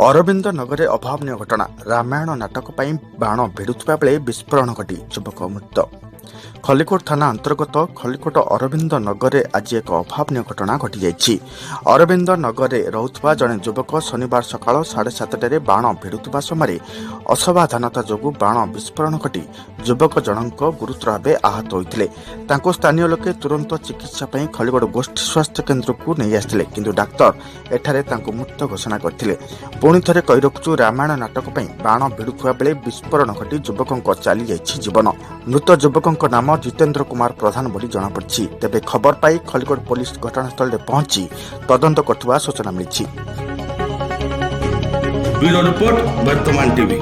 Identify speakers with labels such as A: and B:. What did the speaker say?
A: ଅରବିନ୍ଦ ନଗରରେ ଅଭାବନୀୟ ଘଟଣା। ରାମାୟଣ ନାଟକ ପାଇଁ ବାଣ ଭିଡୁଥିବା ବେଳେ ବିସ୍ଫୋରଣ ଘଟି ଯୁବକ ମୃତ। ଖଲିକୋଟ ଥାନା ଅନ୍ତର୍ଗତ ଖଲିକୋଟ ଅରବିନ୍ଦ ନଗରରେ ଆଜି ଏକ ଅଭାବନୀୟ ଘଟଣା ଘଟିଯାଇଛି। ଅରବିନ୍ଦ ନଗରରେ ରହୁଥିବା ଜଣେ ଯୁବକ ଶନିବାର ସକାଳ 7:30ରେ ବାଣ ଭିଡୁଥିବା ସମୟରେ ଅସାବଧାନତା ଯୋଗୁଁ ବାଣ ବିସ୍ଫୋରଣ ଘଟି ଯୁବକ ଜଣଙ୍କ ଗୁରୁତର ଭାବେ ଆହତ ହୋଇଥିଲେ। ତାଙ୍କୁ ସ୍ଥାନୀୟ ଲୋକେ ତୁରନ୍ତ ଚିକିତ୍ସା ପାଇଁ ଖଲିକୋଟ ଗୋଷ୍ଠୀ ସ୍ୱାସ୍ଥ୍ୟ କେନ୍ଦ୍ରକୁ ନେଇ ଆସିଥିଲେ, କିନ୍ତୁ ଡାକ୍ତର ଏଠାରେ ତାଙ୍କୁ ମୃତ ଘୋଷଣା କରିଥିଲେ। ପୁଣି ଥରେ କହି ରଖୁଛୁ, ରାମାୟଣ ନାଟକ ପାଇଁ ବାଣ ଭିଡୁଥିବା ବେଳେ ବିସ୍ଫୋରଣ ଘଟି ଯୁବକଙ୍କ ଚାଲିଯାଇଛି ଜୀବନ। ମୃତ ଯୁବକଙ୍କ ନାମ ଜିତେନ୍ଦ୍ର କୁମାର ପ୍ରଧାନ ବୋଲି ଜଣାପଡ଼ିଛି। ତେବେ ଖବର ପାଇ ଖଲିକୋଟ ପୋଲିସ ଘଟଣାସ୍ଥଳରେ ପହଞ୍ଚି ତଦନ୍ତ କରୁଥିବା ସୂଚନା ମିଳିଛି।
B: ବ୍ୟୁରୋ ରିପୋର୍ଟ, ବର୍ତ୍ତମାନ ଟିଭି।